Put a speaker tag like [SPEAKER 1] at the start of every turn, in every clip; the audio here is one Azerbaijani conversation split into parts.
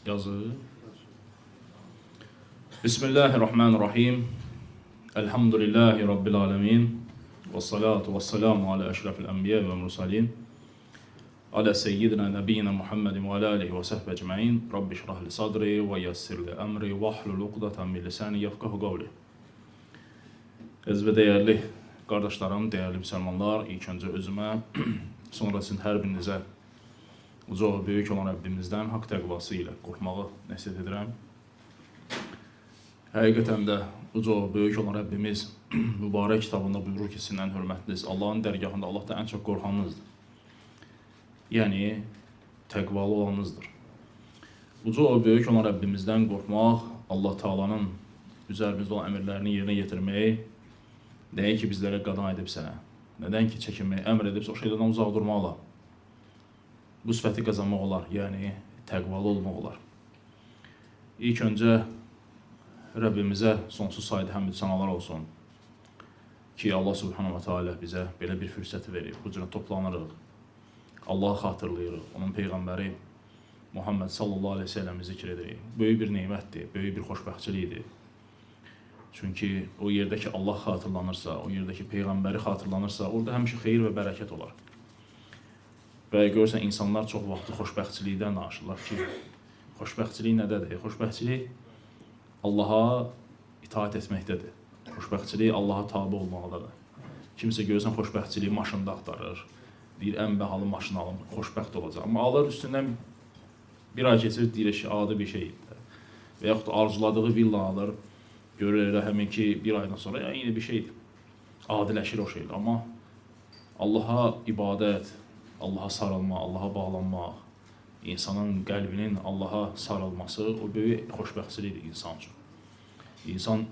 [SPEAKER 1] Yazır. Bismillahirrahmanirrahim. Elhamdülillahi Rabbil alemin. Və salatu və selamu alə əşrəfil ənbiya və mursalin. Alə seyyidina nəbiyyina Muhammedin və alə alihi və səhbə ecmain. Rabbi şrah li sadri və yəssir li əmri və ahlul uqdatan min lisani yefqahu qavli. Əziz və dəyərli qardaşlarım, dəyərli müsəlmanlar, ilk öncə özümə, sonra sizin hər birinizə uca və böyük olan Rəbbimizdən haqq təqvası ilə qorxmağı nəsihət edirəm. Həqiqətən də uca və böyük olan Rəbbimiz mübarək kitabında buyurur ki, sizin ən hörmətliniz Allahın dərgahında Allahdan ən çox qorxanınızdır. Yəni, təqvalı olanınızdır. Uca və böyük olan Rəbbimizdən qorxmaq, Allah Taala'nın üzərimizdə olan əmrlərini yerinə yetirməyi, nəyi ki bizlərə qadan edib sənə, nədən ki çəkinməyi əmr edibsə, o şeylərdən uzaq durmaqla bu sifəti qazanmaq olar, yəni təqvalı olmaq olar. İlk öncə Rəbbimizə sonsuz sayda həmd sənalar olsun ki, Allah Subhanahu və Teala bizə belə bir fürsəti verib. Bu cürə toplanırıq, Allahı xatırlayırıq, onun Peyğəmbəri Muhammed sallallahu aleyhi ve selləmi zikr edirik. Böyük bir nemətdir, böyük bir xoşbəxtçilikdir. Çünki o yerdə ki Allah xatırlanırsa, o yerdə ki Peyğəmbəri xatırlanırsa, orada həmişə xeyir və bərəkət olar. Və görürsən, insanlar çox vaxtı xoşbəxtçilikdən danışırlar ki, xoşbəxtçilik nədədir? Xoşbəxtçilik Allaha itaat etməkdədir. Xoşbəxtçilik Allaha tabi olmaqdadır. Kimsə görürsən, xoşbəxtçiliyi maşında axtarır. Deyir, ən bahalı maşın alım, xoşbəxt olacaq. Amma alır, üstündən bir ay keçir, deyir ki, adi bir şeydir. Və yaxud da arzuladığı villa alır, görür elə həmin ki, bir aydan sonra ya, eyni bir şeydir. Adiləşir o şeydir. Amma Allaha ibadət, Allaha sarılma, Allaha bağlanmaq, insanın qəlbinin Allaha sarılması o böyük xoşbəxtçilikdir insan üçün. İnsan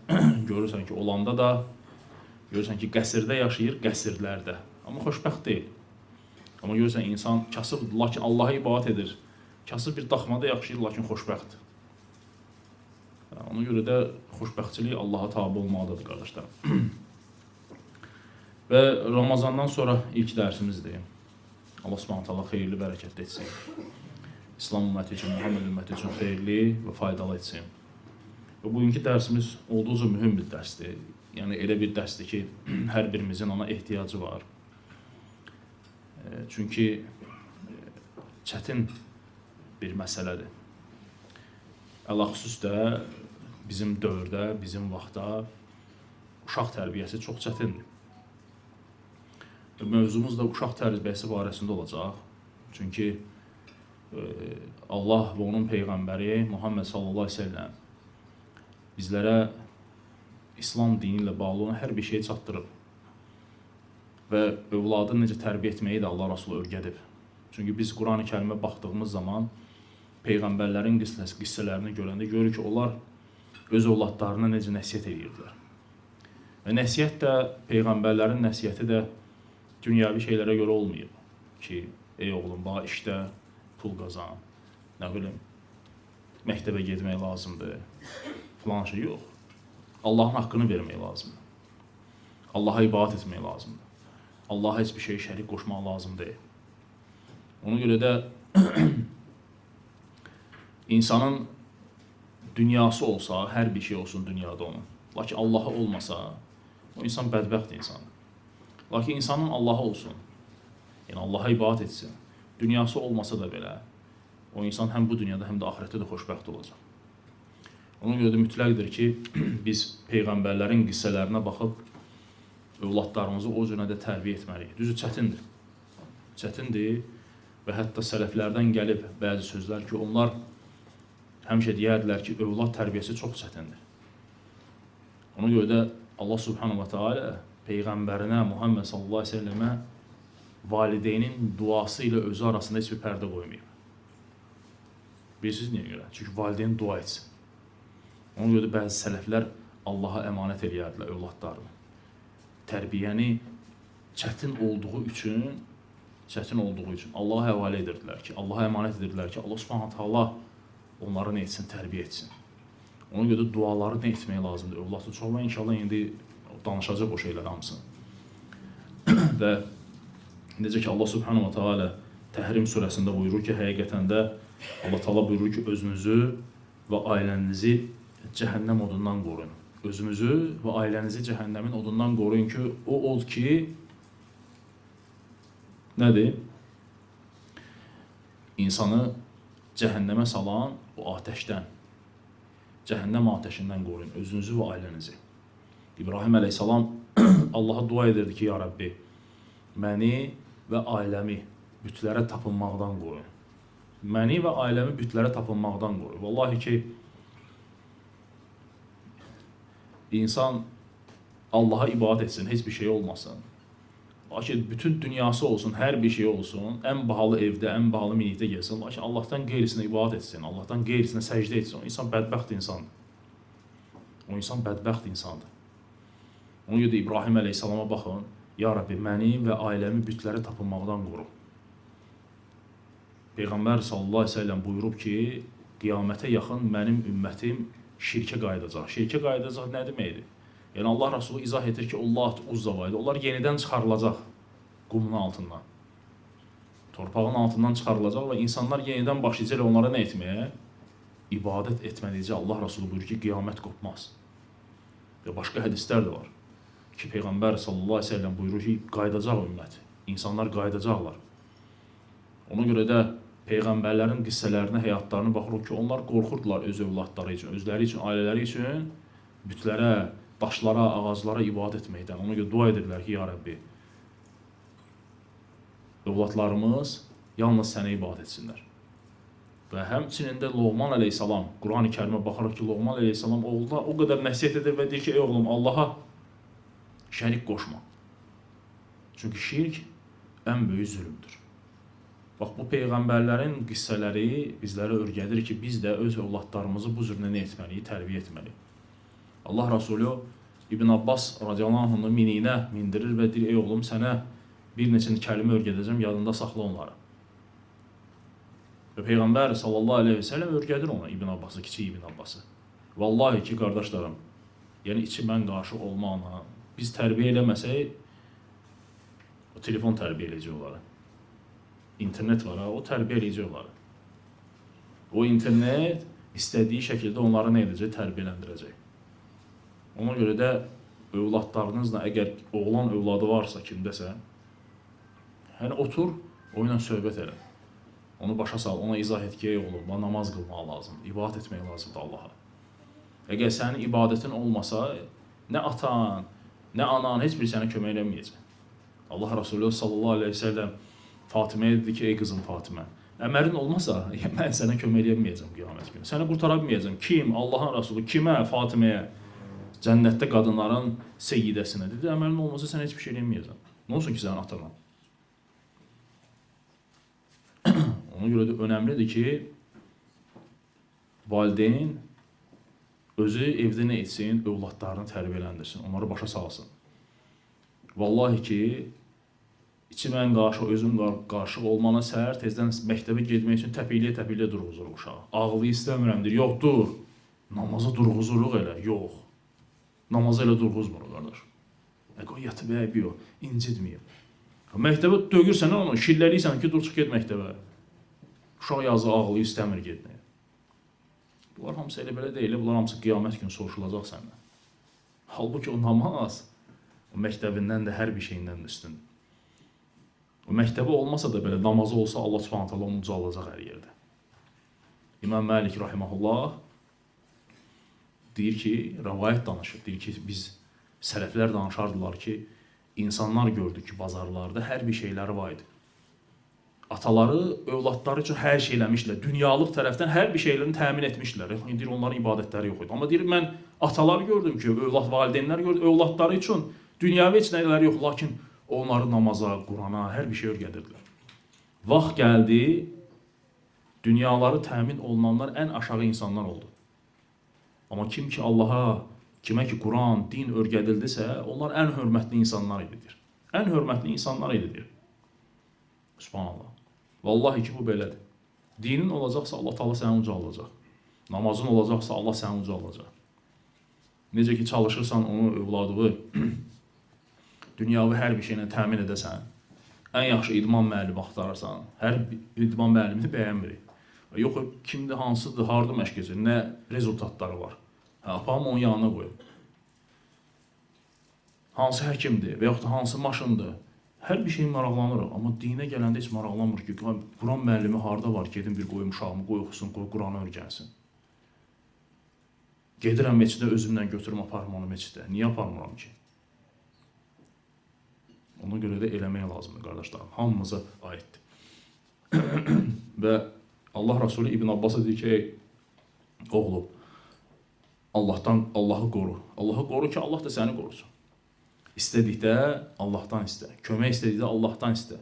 [SPEAKER 1] görürsən ki, olanda da, görürsən ki, qəsrdə yaşayır, qəsrlərdə. Amma xoşbəxt deyil. Amma görürsən, insan kasıb, lakin Allaha ibadət edir. Kasıb bir daxmada yaşayır, lakin xoşbəxtdir. Ona görə də xoşbəxtçilik Allaha tabi olmalıdır, qardaşlar. Və Ramazandan sonra ilk dərsimizdir. Allah Subhanahu taala xeyirli, bərəkətli etsin. İslam ümməti üçün, Muhammed ümməti üçün xeyirli və faydalı etsin. Və bugünkü dərsimiz olduqca mühüm bir dərsdir. Yəni elə bir dərsdir ki, hər birimizin ona ehtiyacı var. Çünki çətin bir məsələdir. Ələxüsus da bizim dövrdə, bizim vaxtda uşaq tərbiyəsi çox çətindir. Mövzumuz da uşaq tərbiyəsi barəsində olacaq. Çünki Allah və onun Peyğəmbəri Muhammed sallallahu aleyhi ve sellem bizlərə İslam dini ilə bağlı olan hər bir şeyi çatdırıb. Və övladı necə tərbiyə etməyi də Allah Rasulü öyrədib. Çünki biz Quran-ı Kərimə baxdığımız zaman Peyğəmbərlərin qissələrini görəndə görürük ki, onlar öz övladlarına necə nəsihət edirdilər. Və nəsihət də, Peyğəmbərlərin nəsihəti də dünyəvi şeylərə görə olmayıb ki, ey oğlum, bax işdə pul qazan, nə bilim, məktəbə getmək lazımdır, filan şey yox. Allahın haqqını vermək lazımdır. Allaha ibadət etmək lazımdır. Allaha heç bir şeyə şərik qoşmaq lazım deyil. Ona görə də insanın dünyası olsa, hər bir şey olsun dünyada onun. Lakin Allaha olmasa, o insan bədbəxt insandır. Lakin insanın Allahı olsun, yəni Allaha ibadət etsin, dünyası olmasa da belə, o insan həm bu dünyada, həm də axirətdə də xoşbəxt olacaq. Ona görə də mütləqdir ki, biz Peyğəmbərlərin qissələrinə baxıb övladlarımızı o cürə də tərbiyə etməliyik. Düzü, çətindir. Çətindir və hətta sələflərdən gəlib bəzi sözlər ki, onlar həmişə deyərdilər ki, övlad tərbiyəsi çox çətindir. Ona görə də Allah Subhanahu və Teala Peyğəmbərinə, Muhammed sallallahu aleyhi ve sellemə valideynin duası ilə özü arasında heç bir pərdə qoymayıb. Bilirsiniz niyə görə? Çünki valideyn dua etsin. Ona görə də bəzi sələflər Allaha əmanət eləyərdilər övladlarını. Tərbiyəni çətin olduğu üçün Allaha həvalə edirdilər ki, Allaha əmanət edirdilər ki, Allah Subhanahu taala onları nə etsin, tərbiyə etsin. Ona görə də duaları nə etmək lazımdır övladın çox və inşallah indi danışacaq o şeylər hamısını. Və necə ki Allah Subhanahu wa Taala Təhrim surəsində buyurur ki, həqiqətən də Allah Taala buyurur ki, özünüzü və ailənizi cəhənnəm odundan qoruyun. Özünüzü və ailənizi cəhənnəmin odundan qoruyun ki, o od ki, nədir? İnsanı cəhənnəmə salan o atəşdən, cəhənnəm atəşindən qoruyun özünüzü və ailənizi. İbrahim əleyhissalam Allaha dua edirdi ki, ya Rəbbi, məni və ailəmi bütlərə tapınmaqdan qoruyun. Məni və ailəmi bütlərə tapınmaqdan qoruyun. Vallahi ki, insan Allaha ibadət etsin, heç bir şey olmasın. Lakin bütün dünyası olsun, hər bir şey olsun, ən bahalı evdə, ən bahalı minikdə gelsin, lakin Allahdan qeyrisinə ibadət etsin, Allahdan qeyrisinə səcdə etsin. O insan bədbəxt insandır. O insan bədbəxt insandır. Ona görə də İbrahim əleyhissalama baxın, ya Rəbbi, məni və ailəmi bütlərə tapınmaqdan qoru. Peyğəmbər sallallahu əleyhi və səlləm buyurub ki, qiyamətə yaxın mənim ümmətim şirkə qayıdacaq. Şirkə qayıdacaq nə deməkdir? Yəni Allah Rasulü izah edir ki, o Lat, Uzza var idi. Onlar yenidən çıxarılacaq qumun altından. Torpağın altından çıxarılacaq və insanlar yenidən başlayacaq onlara nə etməyə? İbadət etmədikcə Allah Rasulü buyurur ki, qiyamət qopmaz. Və başqa hədislər də var ki, Peyğəmbər sallallahu əleyhi və səlləm buyurur ki, qayıdacaq ümmət. İnsanlar qayıdacaqlar. Ona görə də peyğəmbərlərin qissələrinə, həyatlarına baxırıq ki, onlar qorxurdular öz övladları üçün, özləri üçün, ailələri üçün bütlərə, daşlara, ağaclara ibadət etməkdən. Ona görə dua edirlər ki, ya Rəbbi, övladlarımız yalnız sənə ibadət etsinlər. Və həmçinin də Loğman əleyhissalam, Qurani Kərimə baxarıq ki, Loğman əleyhissalam oğluna o qədər nəsihət edir və deyir ki, ey oğlum, Allaha şərik qoşma. Çünki şirk ən böyük zülmdür. Bax, bu peyğəmbərlərin qissələri bizlərə öyrədir ki, biz də öz övladlarımızı bu cür nə etməliyik, tərbiyə etməliyik. Allah Rasulü İbn Abbas radiyallahu anh'ını miniyinə mindirir və deyir, ey oğlum, sənə bir neçə kəlmə öyrədəcəm, yadında saxla onları. Və Peyğəmbər sallallahu əleyhi və səlləm öyrədir ona İbn Abbası, kiçik İbn Abbası. Vallahi ki, qardaşlarım, yəni içi mən qarşı olmaqla, biz tərbiyə eləməsək, o telefon tərbiyə eləyəcək onları. İnternet var, ha, o tərbiyə eləyəcək onları. O internet istədiyi şəkildə onları nə edəcək? Tərbiyələndirəcək. Ona görə də övladlarınızla, əgər oğlan övladı varsa kimdəsə, yəni otur, o ilə söhbət elə. Onu başa sal, ona izah et ki, ey oğlum, namaz qılmaq lazımdır, ibadət etmək lazımdır Allaha. Əgər sənin ibadətin olmasa, nə atan, nə anan, heç bir sənə kömək eləməyəcək. Allah Rasulü sallallahu əleyhi və səlləm Fatiməyə dedi ki, ey qızım Fatimə, əmərin olmasa, mən sənə kömək eləməyəcəm qiyamət günü. Səni qurtara bilməyəcəm. Kim? Allahın Rasulü. Kimə? Fatiməyə. Cənnətdə qadınların seyyidəsinə. Dedi, əməlin olmasa sənə heç bir şey eləməyəcəm. Nə olsun ki, sənin atana? Ona görə də önəmlidir ki, valideyn özü evdə nə etsin, övladlarını tərbiyələndirsin, onları başa salsın. Vallahi ki, içi mən qarşı, özüm qarışıq olmana səhər tezdən məktəbə getmək üçün təpikliyə-təpikliyə durğuzuruq uşağı. Ağlı istəmirəm, deyir, yox, dur. Namaza durğuzuruq elə, yox. Namazı elə durğuzmuruq, qardaş. Qoy yatıb, ey, yox, incitməyim. Məktəbə dögürsən onu, şilləliysən ki, dur, çıx, get məktəbə. Uşaq yazı ağlayır, istəmir getməyə. Bunlar hamısı elə belə deyil, bunlar hamısı qiyamət günü soruşulacaq səndən. Halbuki o namaz, o məktəbindən də, hər bir şeyindən də üstündür. O məktəbi olmasa da belə, namazı olsa Allah Subhanahu taala onu ucaldacaq hər yerdə. İmam Məlik rahimehullah deyir ki, rəvayət danışır, deyir ki, biz sələflər danışardılar ki, insanlar gördük ki, bazarlarda hər bir şeyləri var idi. Ataları, övladları üçün hər şey eləmişdilər. Dünyalıq tərəfdən hər bir şeylərini təmin etmişdilər. Deyir, onların ibadətləri yox idi. Amma deyir, mən ataları gördüm ki, övlad, valideynlər gördüm, övladları üçün dünyavi heç nələri yox, lakin onları namaza, Qurana, hər bir şey öyrədirdilər. Vaxt gəldi, dünyaları təmin olunanlar ən aşağı insanlar oldu. Amma kim ki Allaha, kimə ki Quran, din öyrədildisə, onlar ən hörmətli insanlar idi, deyir. Ən hörmətli insanlar idi, deyir. Subhanallah. Vallahi ki, bu belədir. Dinin olacaqsa Allah Taala səni ucaldacaq. Namazın olacaqsa Allah səni ucaldacaq. Necə ki çalışırsan onu, övladığı dünyavi hər bir şeylə təmin edəsən, Ən yaxşı idman müəllimi axtarırsan. Hər idman müəllimini bəyənmirik. Yox, kimdir, hansıdır, harda məşq edir, nə rezultatları var. Hə, aparım onun yanına qoyum. Hansı həkimdir və yaxud da hansı maşındır. Hər bir şeyin maraqlanırıq, amma dinə gələndə heç maraqlanmır ki, Quran müəllimi harda var, gedim bir qoyum uşağımı, qoy oxusun, qoy Quranı öyrənsin. Gedirəm meçidə özümlə götürüm, aparım onu meçidə. Niyə aparmıram ki? Ona görə də eləmək lazımdır, qardaşlarım. Hamımıza aiddir. Və Allah Rasulü İbn Abbasa deyir ki, ey oğlum, Allahdan Allahı qoru. Allahı qoru ki, Allah da səni qorusun. İstədikdə Allahdan istə. Kömək istədikdə Allahdan istə.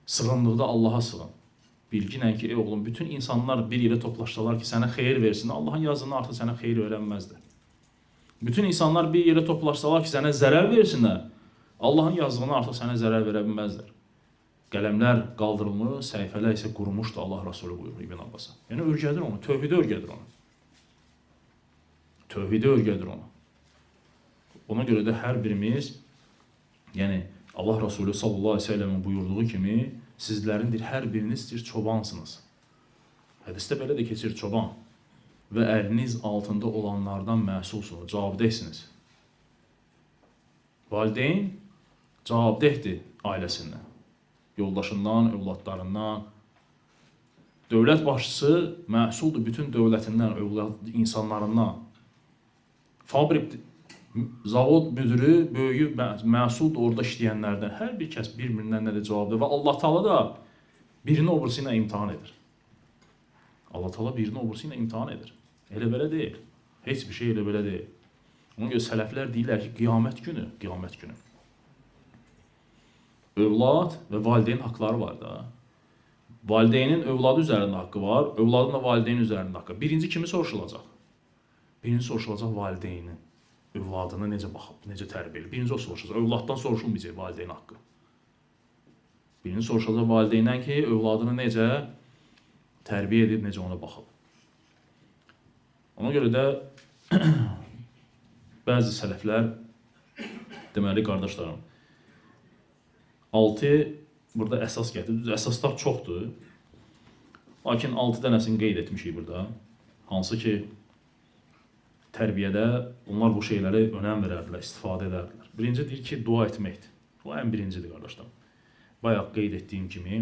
[SPEAKER 1] Sığındıqda Allaha sığın. Bilginlə ki, ey oğlum, bütün insanlar bir yerə toplaşsalar ki, sənə xeyir versin, Allahın yazdığını artıq sənə xeyir verənməzdir. Bütün insanlar bir yerə toplaşsalar ki, sənə zərər versinlər, Allahın yazdığını artıq sənə zərər verə bilməzlər. Qələmlər qaldırılmış, səhifələr isə qurumuşdu, Allah Rasulü buyurur İbn Abbasa. Yəni, öyrədir onu, tövhidi öyrədir onu. Tövhidi öyrədir onu. Ona görə də hər birimiz, yəni Allah Rasulü sallallahu əleyhi və səlləmin buyurduğu kimi, sizlərindir, hər birinizdir çobansınız. Hədisdə belə də keçir çoban. Və əliniz altında olanlardan məsulsunuz, cavabdehsiniz. Valideyn cavabdehdir ailəsindən, yoldaşından, övladlarından. Dövlət başçısı məsuldur bütün dövlətindən, övlad insanlarından. Fabrik, zavod müdürü, böyüyü məsuldur orada işləyənlərdən. Hər bir kəs bir-birindən nədir cavabdır. Və Allah Teala da birini o birisi ilə imtahan edir. Allah Teala birini o birisi ilə imtahan edir. Elə belə deyil. Heç bir şey elə belə deyil. Ona görə sələflər deyirlər ki, qiyamət günü, qiyamət günü. Övlad və valideyn haqları var da. Valideynin övladı üzərində haqqı var, övladın da valideynin üzərində haqqı. Birinci kimi soruşulacaq? Birinci soruşulacaq valideynin. Övladına necə baxıb, necə tərbiyə edib. Birinci o soruşulacaq. Övladdan soruşulmayacaq valideyn haqqı. Birinci soruşulacaq valideyndən ki, övladını necə tərbiyə edib, necə ona baxıb. Ona görə də bəzi sələflər, deməli qardaşlarım, 6 burada əsas gətirir. Düz, əsaslar çoxdur. Lakin 6 dənəsini qeyd etmişik burada. Hansı ki, tərbiyədə onlar bu şeyləri önəm verərdilər, istifadə edərdilər. Birinci deyir ki, dua etməkdir. Bu ən birincidir qardaşlarım. Bayaq qeyd etdiyim kimi,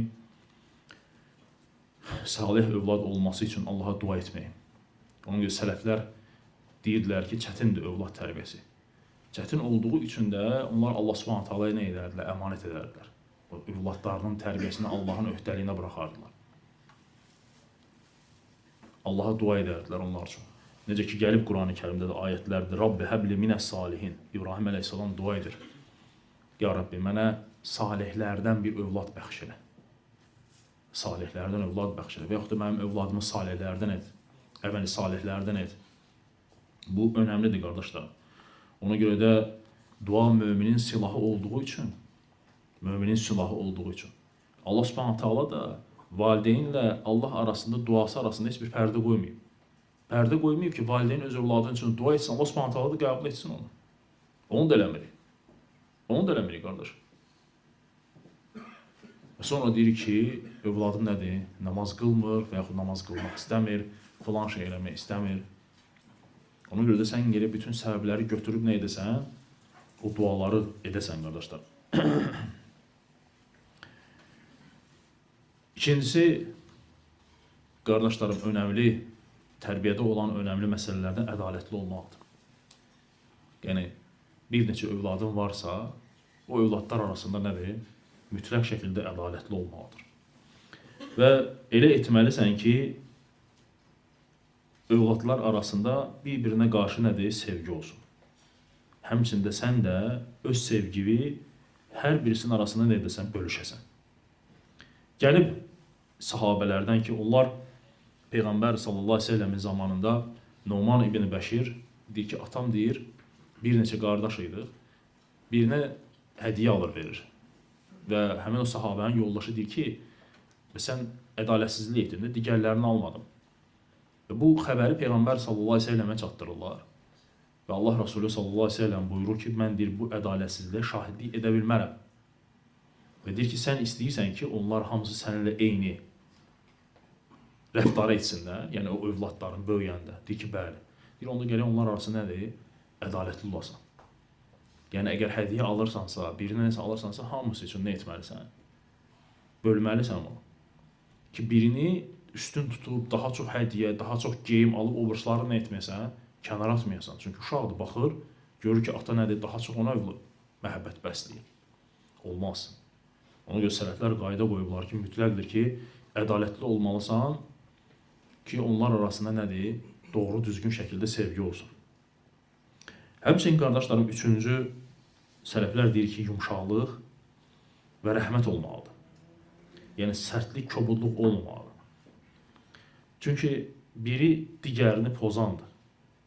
[SPEAKER 1] salih övlad olması üçün Allaha dua etmək. Ona görə sələflər deyirdilər ki, çətindir övlad tərbiyəsi. Çətin olduğu üçün də onlar Allah Subhanahu Taalaya nə edərdilər? Əmanət edərdilər. O övladlarının tərbiyəsini Allahın öhdəliyinə buraxardılar. Allaha dua edərdilər onlar üçün. Necə ki, gəlib Qurani Kərimdə də ayətlərdir. Rabbi həbli minəs salihin. İbrahim əleyhissalam dua edir. Ya Rabbi, mənə salihlərdən bir övlad bəxş elə. Salihlərdən övlad bəxş elə. Və yaxud da mənim övladımı salihlərdən et. Əvvəli salihlərdən et. Bu önəmlidir, qardaşlar. Ona görə də dua müminin silahı olduğu üçün, müminin silahı olduğu üçün. Allah Subhanahu Taala da valideynlə Allah arasında, duası arasında heç bir pərdə qoymayıb. Pərdə qoymayıb ki, valideyn öz övladının üçün dua etsin, Allah Subhanahu Taala da qəbul etsin onu. Onu da eləmirik. Onu da eləmirik, qardaş. Sonra deyir ki, övladım nədir? Namaz qılmır və yaxud namaz qılmaq istəmir, filan şey eləmək istəmir. Ona görə də sən geri bütün səbəbləri götürüb nə edəsən? O duaları edəsən, qardaşlar. İkincisi, qardaşlarım, önəmli, tərbiyədə olan önəmli məsələlərdən ədalətli olmaqdır. Yəni, bir neçə övladın varsa, o övladlar arasında nədir? Mütləq şəkildə ədalətli olmalıdır. Və elə etməlisən ki, övladlar arasında bir-birinə qarşı nədir? Sevgi olsun. Həmçində sən də öz sevgini hər birisinin arasında nə edəsən? Bölüşəsən. Gəlib sahabələrdən ki, onlar Peyğəmbər sallallahu əleyhi və səlləmin zamanında Numan ibn Bəşir deyir ki, atam deyir, bir neçə qardaş idik, birinə hədiyyə alır verir. Və həmin o sahabənin yoldaşı deyir ki, sən ədalətsizlik etdin, digərlərini almadım. Və bu xəbəri Peyğəmbər sallallahu əleyhi və səlləmə çatdırırlar. Və Allah Rasulü sallallahu əleyhi və səlləm buyurur ki, mən deyir, bu ədalətsizliyə şahidlik edə bilmərəm. Və deyir ki, sən istəyirsən ki, onlar hamısı səninlə eyni rəftarı etsinlər, yəni o övladların böyüyəndə. Deyir ki, bəli. Deyir, onda gərək onlar arası nədir? Ədalətli olasan. Yəni, əgər hədiyyə alırsansa, birinə nəsə alırsansa, hamısı üçün nə etməlisən? Bölməlisən onu. Ki, birini üstün tutub, daha çox hədiyyə, daha çox geyim alıb, o birisləri nə etməyəsən? Kənara atmayasan. Çünki uşaqdır, baxır, görür ki, ata nədir? Daha çox ona məhəbbət bəsləyir. Olmaz. Ona görə sələflər qayda qoyublar ki, mütləqdir ki, ədalətli olmalısan ki, onlar arasında nədir? Doğru, düzgün şəkildə sevgi olsun. Həmçinin qardaşlarım, üçüncü sələflər deyir ki, yumşaqlıq və rəhmət olmalıdır. Yəni, sərtlik, kobudluq olmamalıdır. Çünki biri digərini pozandır.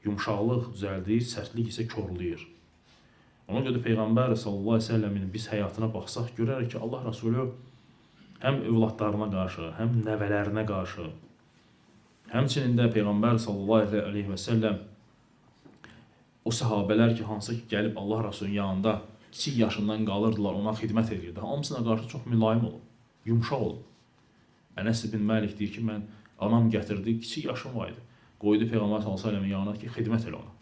[SPEAKER 1] Yumşaqlıq düzəldir, sərtlik isə korlayır. Ona görə də Peyğəmbər sallallahu əleyhi və səlləmin biz həyatına baxsaq, görərik ki, Allah Rəsulü həm övladlarına qarşı, həm nəvələrinə qarşı, həmçinin də Peyğəmbər sallallahu əleyhi və səlləm o səhabələr ki, hansı ki, gəlib Allah Rəsulünün yanında kiçik yaşından qalırdılar, ona xidmət edirdi. Hamısına qarşı çox mülayim olub, yumşaq olub. Ənəs ibn Məlik deyir ki, mən anam gətirdi, kiçik yaşım var idi. Qoydu Peyğəmbər sallallahu əleyhi və səlləmin yanına ki, xidmət elə ona.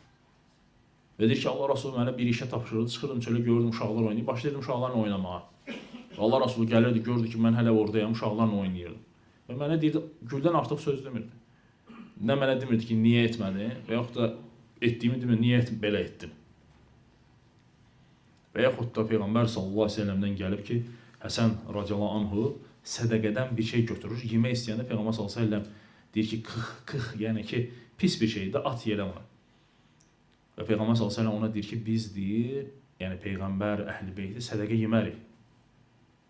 [SPEAKER 1] Və deyir ki, Allah Rəsulü mənə bir işə tapşırırdı, çıxırdım çölə, görürdüm uşaqlar oynayır, başlayırdım uşaqlarla oynamağa. Və Allah Rəsulü gəlirdi, gördü ki, mən hələ oradayam, uşaqlarla oynayırdım. Və mənə deyirdi, güldən artıq söz demirdi. Nə mənə demirdi ki, niyə etmədin və yaxud da etdiyimi demirdi, niyə belə etdin? Və yaxud da Peyğəmbər sallallahu əleyhi və səlləmdən gəlib ki, Həsən radiyallahu anhu sədəqədən bir şey götürür, yemək istəyəndə Peyğəmbər sallallahu əleyhi və səlləm deyir ki, qıx, qıx, yəni ki, pis bir şeydir, at yerə ona. Və Peyğəmbər sallallahu əleyhi və səlləm ona deyir ki, biz deyir, yəni Peyğəmbər əhl-i beyti sədəqə yemərik.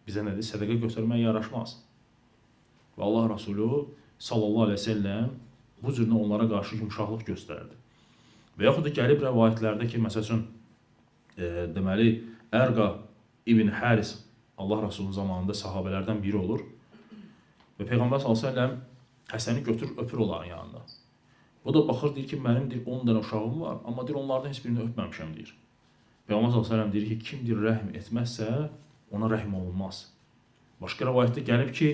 [SPEAKER 1] Bizə nədir? Sədəqə götürmək yaraşmaz. Və Allah Rəsulü sallallahu əleyhi və səlləm bu cürünə onlara qarşı yumşaqlıq göstərdi. Və yaxud da gəlib rəvayətlərdə ki, məsəl üçün, deməli, Ərqa ibn Həris Allah Rəsulunun zamanında sahabələrdən biri olur və Peyğəmbər sallallahu əleyhi və səlləm Həsəni götürür, öpür onların yanında. O da baxır, deyir ki, mənim deyir, 10 dənə uşağım var, amma deyir, onlardan heç birini öpməmişəm, deyir. Peyğəmbər sallallahu əleyhi və səlləm deyir ki, kim deyir, rəhm etməzsə, ona rəhm olunmaz. Başqa rəvayətdə gəlib ki,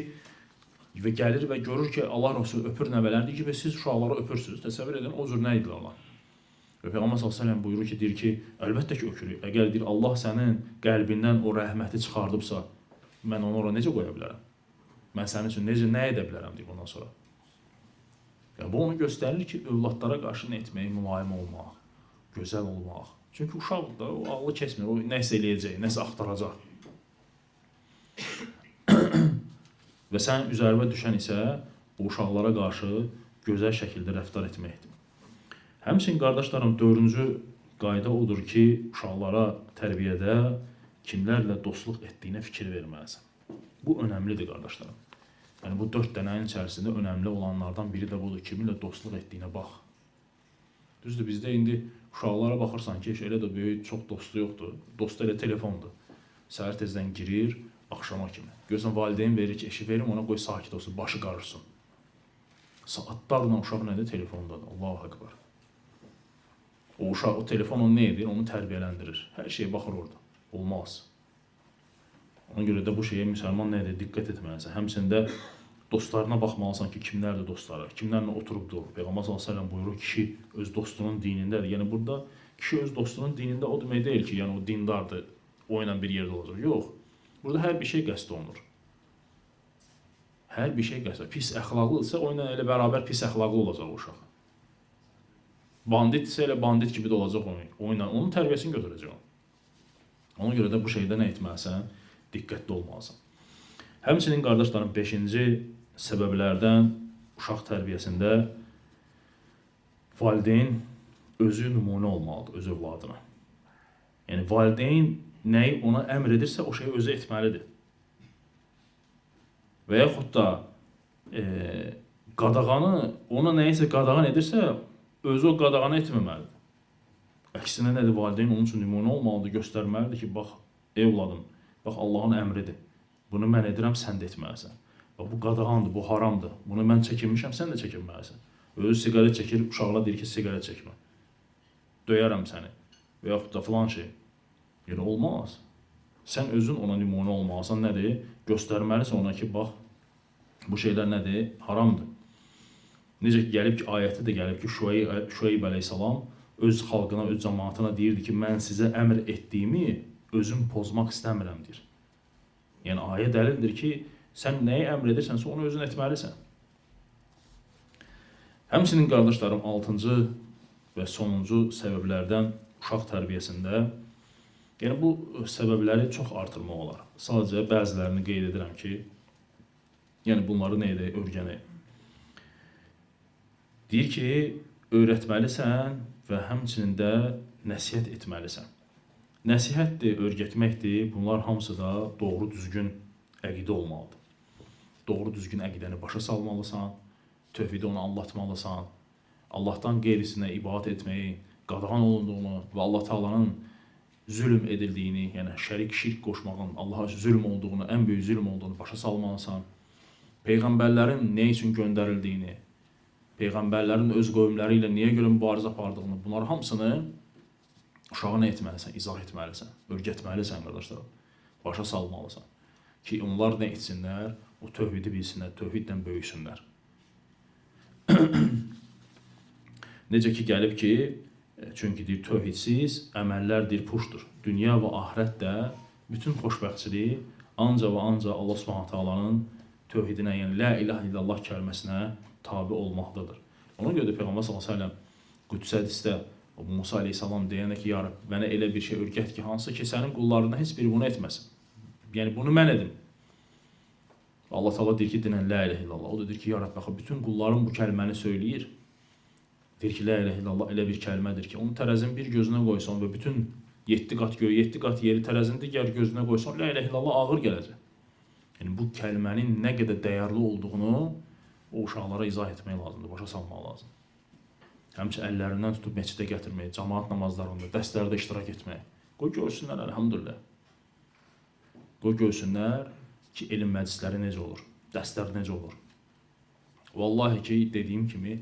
[SPEAKER 1] və gəlir və görür ki, Allah Rəsulü öpür nəvələrini, deyir ki, və siz uşaqları öpürsünüz. Təsəvvür edin, o cür nə idilər onlar? Və Peyğəmbər sallallahu əleyhi və səlləm buyurur ki, deyir ki, əlbəttə ki, öpürük. Əgər deyir, Allah sənin qəlbindən o rəhməti çıxardıbsa, mən onu ora necə qoya bilərəm? Mən sənin üçün necə, nə edə bilərəm, deyir bundan sonra. Yəni, bu onu göstərir ki, övladlara qarşı nə etmək, mülayim olmaq, gözəl olmaq. Çünki uşaq da, o ağlı kesmir, o nəsə eləyəcək, nəsə axtaracaq. Və sən üzərinə düşən isə o uşaqlara qarşı gözəl şəkildə rəftar etməkdir. Həmçinin qardaşlarım, dördüncü qayda odur ki, uşaqlara tərbiyədə kimlərlə dostluq etdiyinə fikir verməlisən. Bu önəmlidir qardaşlarım. Yəni, bu 4 dənənin içərisində önəmli olanlardan biri də budur, kiminlə dostluq etdiyinə bax. Düzdür, bizdə indi uşaqlara baxırsan ki, elə də böyük, çox dostu yoxdur. Dostu elə telefondur. Səhər tezdən girir, axşama kimi. Görürsən, valideyn verir ki, eşi verim, ona qoy sakit olsun, başı qarışsın. Saatlarla uşaq nədir? Telefondadır. Allahu Akbar. O uşaq, o telefon onu nə edir? Onu tərbiyələndirir. Hər şeyə baxır orada. Olmaz. Ona görə də bu şeyə müsəlman nə edir? Diqqət etməlisən. Həmçinin dostlarına baxmalısan ki, kimlərdir dostları, kimlərlə oturub durur. Peyğəmbər sallallahu əleyhi və səlləm buyurur, kişi öz dostunun dinindədir. Yəni burada kişi öz dostunun dinində o demək deyil ki, yəni o dindardır, o ilə bir yerdə olacaq. Yox. Burada hər bir şey qəsd olunur. Hər bir şey qəsd olunur. Pis əxlaqlıdırsa, o ilə elə bərabər pis əxlaqlı olacaq o uşaq. Bandit isə elə bandit kimi də olacaq o ilə. Onun tərbiyəsini götürəcək o. Ona görə də bu şeydə nə etməlisən? Diqqətli olmalısan. Həmçinin qardaşlarım, 5-ci səbəblərdən uşaq tərbiyəsində valideyn özü nümunə olmalıdır öz övladına. Yəni valideyn nəyi ona əmr edirsə, o şeyi özü etməlidir. Və yaxud da qadağanı, ona nəyisə qadağan edirsə, özü o qadağanı etməməlidir. Əksinə nədir? Valideyn onun üçün nümunə olmalıdır, göstərməlidir ki, bax, evladım, bax, Allahın əmridir. Bunu mən edirəm, sən də etməlisən. Bax, bu qadağandır, bu haramdır. Bunu mən çəkinmişəm, sən də çəkinməlisən. Özü siqaret çəkir, uşaqlar deyir ki, siqaret çəkmə. Döyərəm səni. Və yaxud da filan şey. Yəni, olmaz. Sən özün ona nümunə olmalısan, nədir? Göstərməlisən ona ki, bax, bu şeylər nədir? Haramdır. Necə ki, gəlib ki, ayətdə də gəlib ki, Şüeyb əleyhissalam öz xalqına, öz cəmaatına deyirdi ki, mən sizə əmr etdiyimi özüm pozmaq istəmirəm, deyir. Yəni, ayə dəlildir ki, sən nəyi əmr edirsənsə, onu özün etməlisən. Həmçinin, qardaşlarım, 6-cı və sonuncu səbəblərdən uşaq tərbiyəsində, yəni bu səbəbləri çox artırmaq olar. Sadəcə bəzilərini qeyd edirəm ki, yəni bunları nə edək, öyrənək. Deyir ki, öyrətməlisən və həmçinin də nəsihət etməlisən. Nəsihətdir, öyrətməkdir, bunlar hamısı da doğru düzgün əqidə olmalıdır. Doğru düzgün əqidəni başa salmalısan, tövhidi ona anlatmalısan, Allahdan qeyrisinə ibadət etməyi, qadağan olunduğunu və Allah Taala'nın zülm edildiyini, yəni şərik şirk qoşmağın Allaha zülm olduğunu, ən böyük zülm olduğunu başa salmalısan. Peyğəmbərlərin nə üçün göndərildiyini, peyğəmbərlərin öz qövmləri ilə niyə görə mübarizə apardığını, bunların hamısını uşağa nə etməlisən, izah etməlisən, öyrətməlisən qardaşlarım, başa salmalısan ki, onlar nə etsinlər, o tövhidi bilsinlər, tövhidlə böyüsünlər. Necə ki, gəlib ki, çünki deyir, tövhidsiz əməllər deyir, puşdur. Dünya və axirət də bütün xoşbəxtçiliyi ancaq və ancaq Allah Subhanahu Taala'nın tövhidinə, yəni la ilahe illallah kəlməsinə tabi olmaqdadır. Ona görə də Peyğəmbər sallallahu əleyhi və səlləm Qüdsi hədisdə Musa əleyhissalam deyəndə ki, ya Rəbb, mənə elə bir şey öyrət ki, hansı ki, sənin qullarından heç biri bunu etməsin. Yəni, bunu mən edim. Allah Teala deyir ki, dinən la ilahe illallah. O da deyir ki, ya Rəbb, baxın, bütün qullarım bu kəlməni söyləyir. Deyir ki, la ilahe illallah elə bir kəlmədir ki, onu tərəzin bir gözünə qoysan və bütün 7 qat göy, 7 qat yeri tərəzin digər gözünə qoysan, la ilahe illallah ağır gələcək. Yəni, bu kəlmənin nə qədər dəyərli olduğunu o uşaqlara izah etmək lazımdır, başa salmaq lazımdır. Həmçə əllərindən tutub məscidə gətirmək, camaat namazlarında, dərslərdə iştirak etmək. Qoy görsünlər, əlhamdülillah. Qoy görsünlər ki, elm məclisləri necə olur, dərslər necə olur. Vallahi ki, dediyim kimi,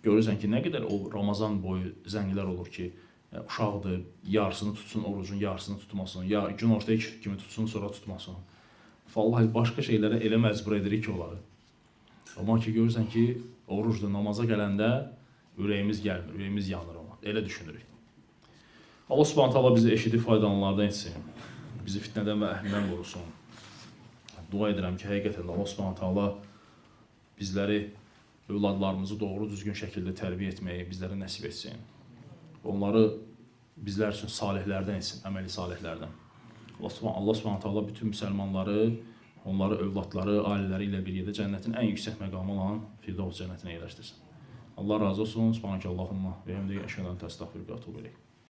[SPEAKER 1] görürsən ki, nə qədər o Ramazan boyu zənglər olur ki, uşaqdır, yarısını tutsun orucun, yarısını tutmasın, ya gün ortaya kimi tutsun, sonra tutmasın. Vallahi başqa şeylərə elə məcbur edirik ki, onları. Amma ki, görürsən ki, orucdur, namaza gələndə ürəyimiz gəlmir, ürəyimiz yanır ona. Elə düşünürük. Allah Subhanahu taala bizi eşidib faydalananlardan etsin. Bizi fitnədən və əhlindən qorusun. Dua edirəm ki, həqiqətən də Allah Subhanahu taala bizləri, övladlarımızı doğru düzgün şəkildə tərbiyə etməyi bizlərə nəsib etsin. Onları bizlər üçün salihlərdən etsin, əməli salihlərdən. Allah Subhanahu taala bütün müsəlmanları, onları övladları, ailələri ilə bir yerdə cənnətin ən yüksək məqamı olan Firdevs cənnətinə yerləşdirsin. Allah razı olsun. Subhanakallahumma və həmdikə əşhədu ən la ilahe illə ente, əstəğfiruke və etûbü ileyk.